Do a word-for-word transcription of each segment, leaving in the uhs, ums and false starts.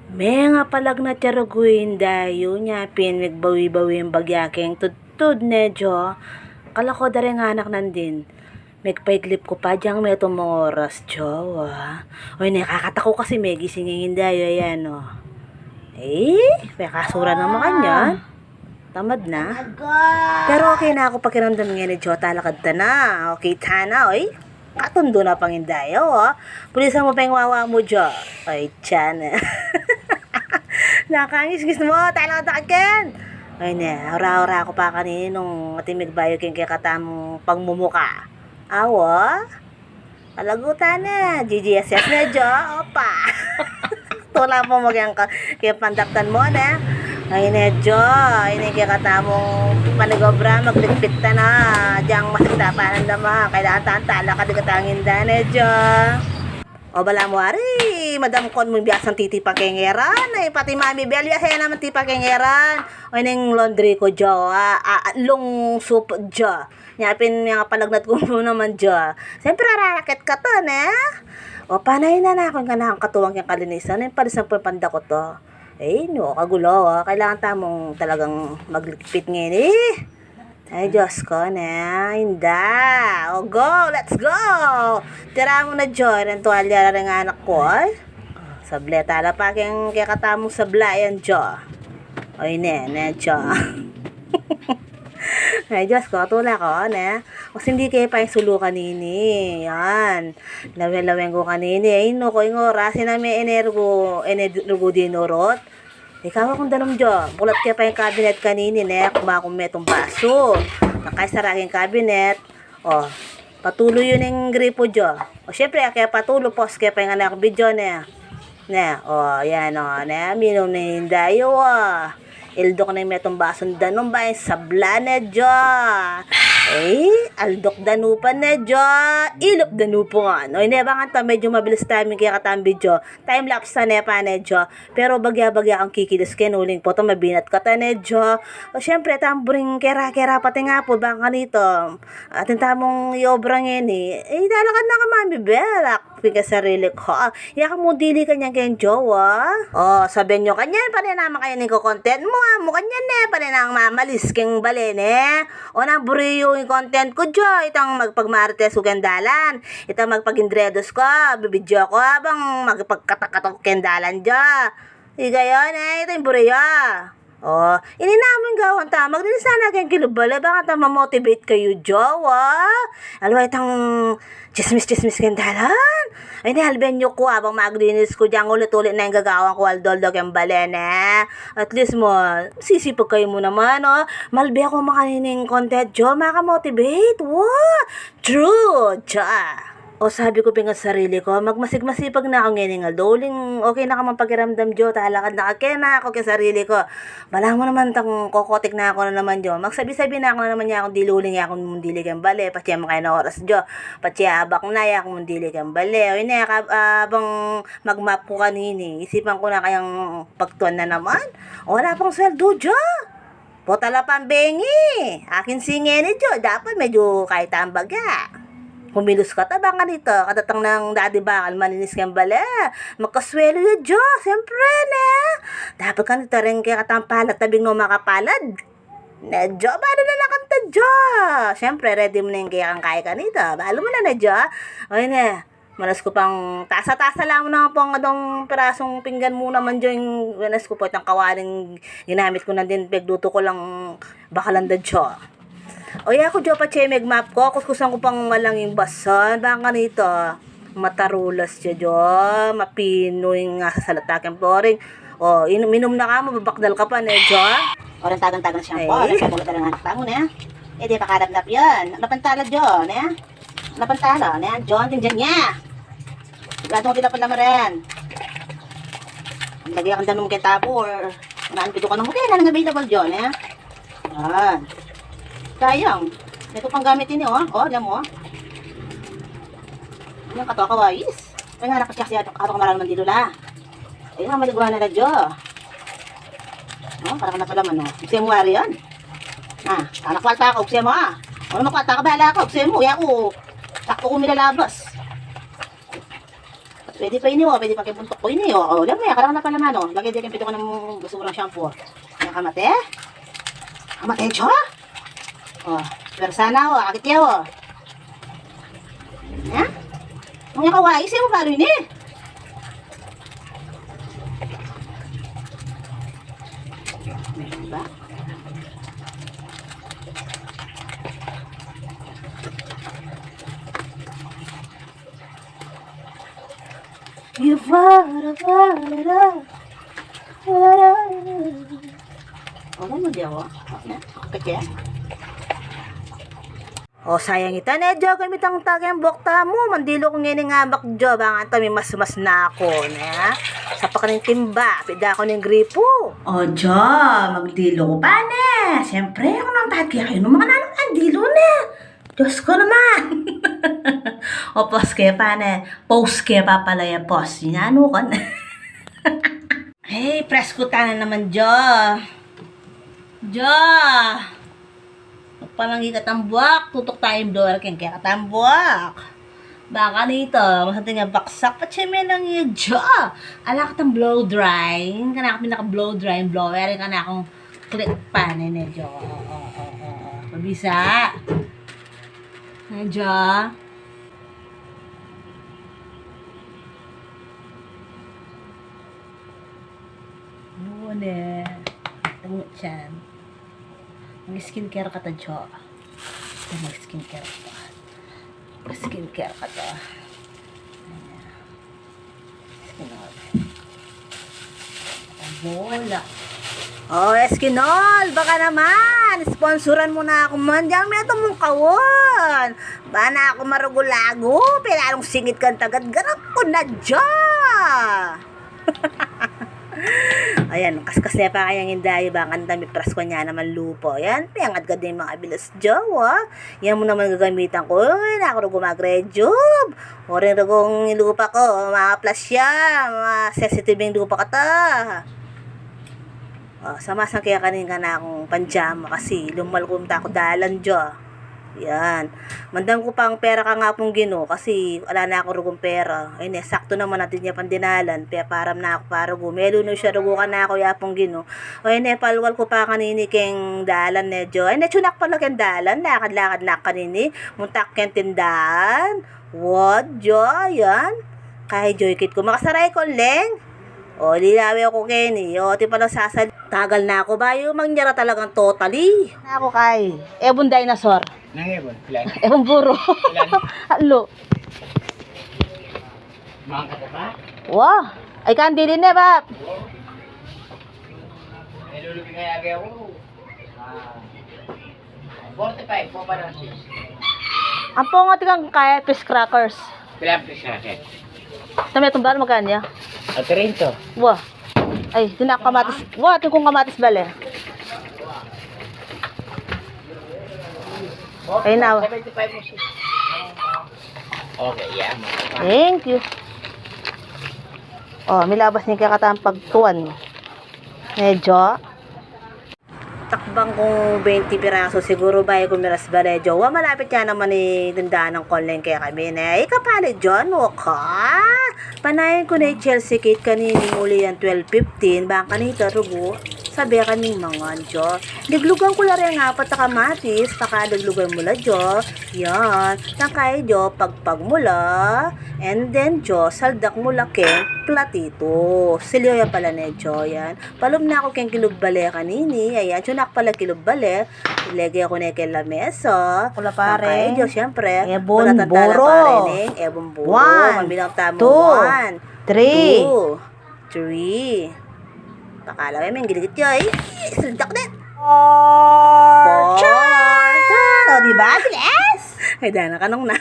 Mengapalagnat ya rugu ing dayu, nya pin megbawi-bawi ing bagya keng tudtud ne Jo. Kalaku da ring anak nandin. Megpaiglip ku pa dyang metung oras Jo, a. Oy ne, kakataku kasi megising ing dayu, ayan o. E, pekasura na makanyan. Tamad na. Pero okay na ku pakiramdam ngeni Jo, talakad ta na. Okay ta na, oy. Katundu na pang ing dayu, o. Pulisan mu pa ing wawa mu Jo. Oy, tiyan. Nakangisngis mu, talakad na ka ken. Oy ne, ura-ura ku pa kanini nung atin megbayu keng kekatamung pagmumuka. Awa. Kalagutan ne, G G S S ne Jo, opa. Tula mu, mag yang ka, keng pandaktan mu ne. Ay ne Jo, ini kekatamung panigobra, magligpit ta na. Dyang masita pa nanda ma, kailangan tang talakad keta ngan ne Jo. O balamu ari, madamkon mu biasang titipa keng eran, ay pati Mami Bel, biasa ya naman tipa keng eran. O ining laundry ku Jo, a, a, lung sup Jo. Nya pin mengapalagnat ku mu naman Jo. Siyempre, ararakit ka to, ne? O, panay na na, kung kanakung katuwang keng kalinisan, e, palisan pu ing pandakot o. E, no, kagulu, o. Kailangan tamung talagang magligpit ngeni. Ay, Diyos ko, ne? Inda. O, go! Let's go! Tira mu na Jo, ing tuwalya ring anak ku, ay. Sable tala pa keng kekatamung sabla yan Jo. Oy ne, ne Jo. Ay, Diyos ko, tula ku, ne? Kasi hindi ke pa ing sulu kanini. Yan. Lawen-lawen ku kanini. Ay, naku, ing oras, e na me energu, energu dinurut. Ikawa kung danum Jo. Bulat ke pa ing cabinet kanini, ne? Kumawa ku metung basu. Nakaisara ing cabinet. O, patulu yu ing gripo Jo. O, siyempre, a ke patulu, pause ke pa ing anak video, ne? Ne, o, yan o, ne, minum ne ing dayu, o. Ildok ne metung basu, danum ba ing sabla ne Jo. E, aldok da nu pa ne Jo. Ilup da nu pa ngan. O, ne, bang kanita medyu mabilis timing keng kekatang video. Time lapse ne pa ne Jo. Pero bagya-bagya kang kikilis keni uling potang mabinat kata ne Jo. O, siyempre, tamburing kera-kera pati nga pu, bang kanita. Atin tamung iobra ngeni. E, talakad na ka Mami Bel, ak pin keng sarili ku. A, e ku mu dili kanyan keng Jo, a. O, sabian yu kanyan, pane naman kanyan ing ko-content mu, a. Mu kanyan ne, pane nang mamalis keng bale ne. O, nang buri yu ing content ku Jo, itang magpagmarites ku keng dalan. Itang magpagindredos ku, bibidyo ku, abang magpagkatak-katak keng dalan Jo. Igayon, e, ita ing buri yu. O, ini namu ing gawan ta, maglinis sana keng kilub bale, bang kanita ma-motivate kayu Jo, a. Aliwa itang tsismis-tsismis keng dalan. Ay, ne, alben yu ku, abang maglinis ku dyang ulit-ulit na ing gagawan ku aldo-aldo keng bale, ne. At least mu, sisipag kayu mu naman, o. Malbe ku makanini ing content Jo, maka-motivate, wa. True, Jo. O, sabi ku pin keng sarili ku, magmasig-masipag na ku ngening aldo uling okay na ka mang pakiramdam Jo, talakad na ka kena, aku keng sarili ku. Balamu naman tang kokotik na ku na naman Jo. Magsabi-sabi na ku na naman, e ku mu dili uling, e ku mu dili keng bale, patse makain a oras Jo. Patse abak na, e ku mu dili keng bale. O, ini, ka, a, bang mag-mop ku kanini, isipan ku na kayang pagtuan na naman. Wala pang sweldo Jo. Potang pambengi. Akin singeni Jo, dapat medyu kayang baga. Kumilos kata bang kanita, kadatang nang Daddy Bakal maninis keng bale. Magkaswelo ya Jo, siyempre ne. Dapat kanita rin kekatang palad, tabing no makapalad. Ne Jo, balu na la kanita Jo. Siyempre, ready mu na ing kekang kaya kanita. Balu mu na ne Jo. Oy ne. Manas ku pang tasa-tasa la mu na pang adwang pirasung pinggan mu naman Jo, ing wenas ku pa itang kawaling ginamit ku nandin pegluto ku lang bakalan da Jo. O, e ku Jo, patse meg-mop ku, kuskusan ku pang malang ing basan, bang kanita matarulas ya Jo, mapinu ing asasalata keng Floring. O, inum, inum na ka mu, babakdal ka pa ne Jo. O, reng tagan-tagan shampoo, e. Reng sabon, reng anak tamu ne. E, di pakalapnap yan. Napantala Jo, ne? Napantala, ne? John, tingnan niya. Sigurado mo, di na pala maren. Lagi akong danum kay tabo or naan pito ka nang hotel, nang available John, e? Yan. Sayang. Ito pang gamit ini, o. O, alam mo, o. Yan, katoka wais. Ay, nga, nakasya siya, ako kamara naman dito la. Ay, nga, maligwa na radyo. O, para ka na pala man, o. Gusto mo wari yan? A, anak, kwalta ka, ugse mu, a. Ano, makwalta ka, bahala ka, ugse mu, ya ku. Sakto ku milalabas. Pwede pa ini, o. Pwede pa keng buntuk ku ini, o. O, lagay, karang na pala, mano. Lagay de keng pitu ku nang basurang shampoo. Ayan, kamate. Kamate, Jo. O, pwersa na, o. Akit ya, o. Ha? Nung ya kawai, isi mu balu ini. Diba? Ivara, vara, vara. Wala mo, di ako. Kaya? O, sayang ita, ne, Jo, gamitang ta keng buak tamu. Mandilu ku ngeni ngabak, Jo, bang anto mimasmas na ku, ne? Sapak ning timba, pida ku ning gripu. O, Jo, magdilu ku pa, ne? Siyempre, aku nang taat kaya kayu, nung mga nanang mandilu, ne? Diyos ko naman. O, pause ke pa, ne? Pause ke pa pala ya, pause. Yan, ano ka na? Hey, presko ta na naman, Jo. Jo! Magpamanggi ka tang buak, tutuk tayung blower keng kekatang buak. Baka nito, masanting a baksak, patse me lang ya, Jo. Ala ka tang blow dry, kanakung pinaka blow dry, blower, kanakung click pa, ne, ne, Jo. O, o, o, o, o. Pabisa. Ne, Jo. Ano, ne? Tungo tiyan. Mag-skincare ka ta, Jo. Mag-skincare ka ta. Mag-skincare ka ta. Ayan. Skincare. Bola. O, Eskinol, baka naman, sponsoran mu na aku man. Diyan, metung mung kawun. Ba na aku marugulagu, pilalung singit kang tagad, garap ku na, Jo. Ayan, kaskas ne pa kayang indayu, bang anto mipresko ne naman lupa. Ayan, piangadgad ne ing mga bilas, Jo, o. Yan mu naman gagamitan ku. Uy, naku, rugu mag-rejuve. O, ring rugung lupa ku, maplas ya, masensitive ing lupa kata. O, samasang kaya kanin kanakung panjama kasi lumal ku, munta ku dalan, Jo. Yan. Mandam ku pang pera kang Apung Ginu kasi ala na kung rugung pera. Ay ne, saktu naman atin ya pang dinalan. Peparam na ku pa rugu. Melu na siya rugu kanaku ya Apung Ginu. Ay ne, palwal ku pa kanini keng dalan ne, Jo. Ay ne, tune na ku pala keng dalan. Lakad-lakad na ku kanini. Munta ku keng tindahan. Wad, Jo, yan. Kay Jo, ikit ku. Makasaray ku, Leng. O, lilawe ku keni. O, ti pala sasal. Tagal na ku bayu mangyara talagang totally. Na ku kay, ebun dinosaur. Nang ebun, pilan? Ebun buro. Pilan? Alo. Mangka ka pa? Wa. Ay, kandili ne, Bab. Ay, lulubi nga yagi ako. Ah. Forty-five, po pa lang siya. Ampong, atin kang kaya fish crackers. Pilan fish crackers? Tama, itong bal, magkano ya? At rin to. Wa. Ay, di na kamatis. Wa, atin kung kamatis bale. Ay, na. Seventy-five mo siya. Okay, yeah. Thank you. O, milabas ne ing kekatang pagtuan. Medyo. Takbang kung twenty piraso siguru bayu ku miras bale, Jo. Wa, malapit ya naman ing tindahan nang Conleng kekami ne. Ika pala, Jo, o ka? Panayan ku ne i Chelsea Kate kanini, muli yang twelve fifteen, bang kanita rugu, sabe kaming mangan, Jo. Diglugan ku la reng apat a kamatis, pakaluglugan mu la, Jo. Yan. Tangkay, Jo, pagpag mu la. And then, Jo, saldak mu la keng platito. Silyo ya pala ne, Jo, yan. Palub na ku keng kilub bale kanini. Ayan, tune na ku pala kilub bale. Ilege ku ne keng lamesa. Kula pare. Tangkay, Jo, siyempre. Ebun buro. Pare ne, ebun buro. One, two, three. One, two, three. Pakalawe, menggiligit ya, e. Saldak ne. Four. Four. O, diba? Bilis. Ay, dana kanung na.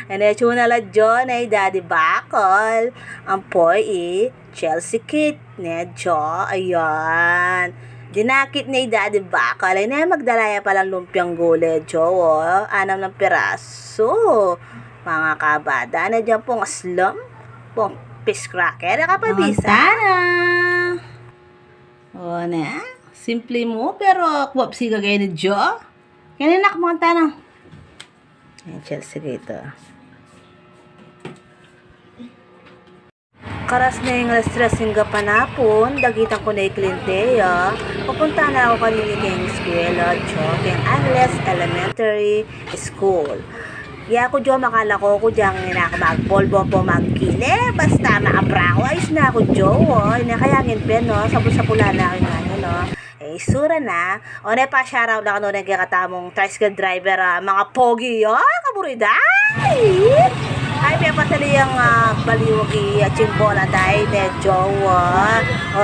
Ene, tune na la, Jo, ne, Daddy Bakol. Ampo i Chelsea Kate ne, Jo. Ayan. Dinakit ne i Daddy Bakal. Ay ne, magdala ya palang lumpiang gulay, Jo, o. Anam nang piraso. Mga kabada ne, Jo, pung aslam. Pung fish cracker. Kapabisa. O, ne. Simple mu, pero kuwap si gagay ne, Jo. Yan, anak, mga tanang. Ayan, Chelsea dito. Karas na ing alas tres ning gapanapun, dagitang ku ne i kliyente ya. Pupunta na ku kanini keng eskwela, Jo, keng Angeles Elementary School. Ya ku, Jo, makalako ku dyang, ina ku, magpolvo po, magkile, basta maabra ku, ayus na ku, Jo, o. Ina kaya ngin pe, no, sabul-sabulan na ku ngeni, no. E, isura na. O, ne, pa-shoutout na kanu ning kekatamung tricycle driver, a, mga pogi, o, kaburida. Ay, pepasali yang, a, baliwag i, a, chimbola tayo, ne, Jo, o.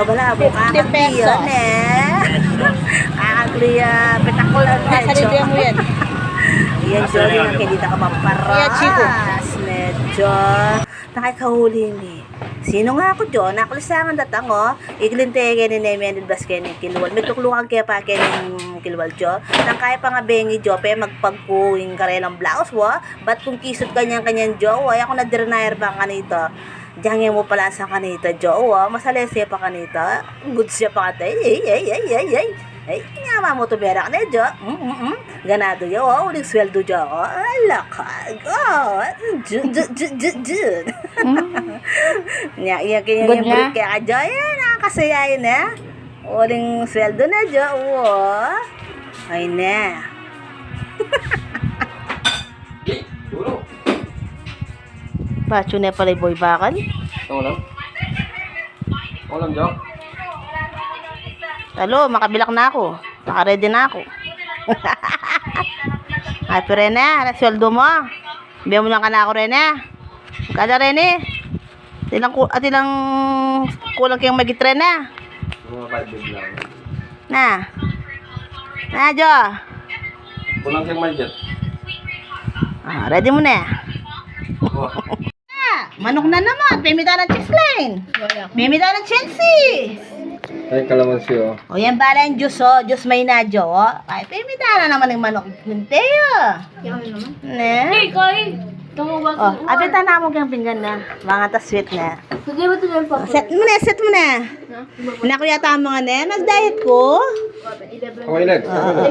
O, bala, buka kakli yan, e. Kakakli, a, petakulan, ne, Jo. Yan, Jo, di na kaya dita ka paparas, ne, Jo. Nakay kauli ni. Sinu nga ku, Jo? Nakulisangan datang, o. Iglinte keni ne, menilbas keni kilwal. Mituklukan ke pa keni kilwal, Jo. Nang kaya pa nga bengi, Jo, pe magpagku ing karelang blouse, wa. Bat kung kisut kanyan-kanyan, Jo, wa. Aku na dirnair pa kanita. Dyang e mu pala sa kanita, Jo, wa. Masalese pa kanita. Good siya pa kata. Ay, ay, ay, ay, ay. Ay, nga mamu tu berak ne, Jo. Mm, mm, mm. Ganadu ya, o, uling sweldo, Jo. O, alakag. O, Jun, Jun, Jun, Jun, Jun. Mm. Nya, iya kaya good yung nga break kaya ka, Jo. Yan, nakakasaya yun, e. Uling sweldo na, Jo. O. Ay na. Patsu ne pala i boy bakal. Ano lang? Ano lang, Jo? Alo, makabilak na ku. Maka-ready na ku. Ay, pi Rene, ane sweldo mu? Bie mu lang kanaku, Rene. Kada, Rene. Atilang ku-, atilang kulang keng magit, Rene. Mga five days lang. Na. Na, Jo. Kulang keng magit. A, ready mu ne? O. A, manuk na naman. Pemita nang cheese plain. Wala. Pemita nang Chelsea. Ay, kalamansi, o. O, yan pala yung juice, o. Juice may na, Jo, o. Ay, pemita na naman yung manuk. Hinte, o. Yan naman. Ne? Hey, Kai. Tumawag. O, apita na mu keng pinggan na. Mga ta sweet na. Sige, ba't yung paper? Set mu na, set mu na. Ha? Naku yata mga ne. Nag-diet ku. Okay, next. O, o, o.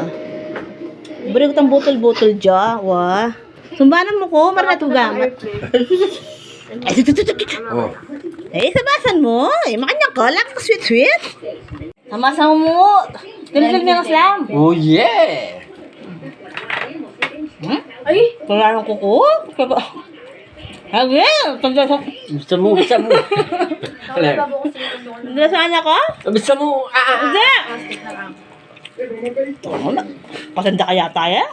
Buri ku tang butul-butul, Jo. Wa. Sumbanan mu ku, maratu gamat. O. E, sabasan mu. E, makanyan ka, lagi ka sweet-sweet. Tamasa mu. Tiltil mi ang slam. O, yeah. Hmm? Ay. Kaya ng kuko? Kaya ba? Agi, tanda sa Gusto mu, gusto mu. Ano? Tanda sa anak ko? Gusto mu, a, a, a. Hindi. Ano na? Patanda ka yata, e?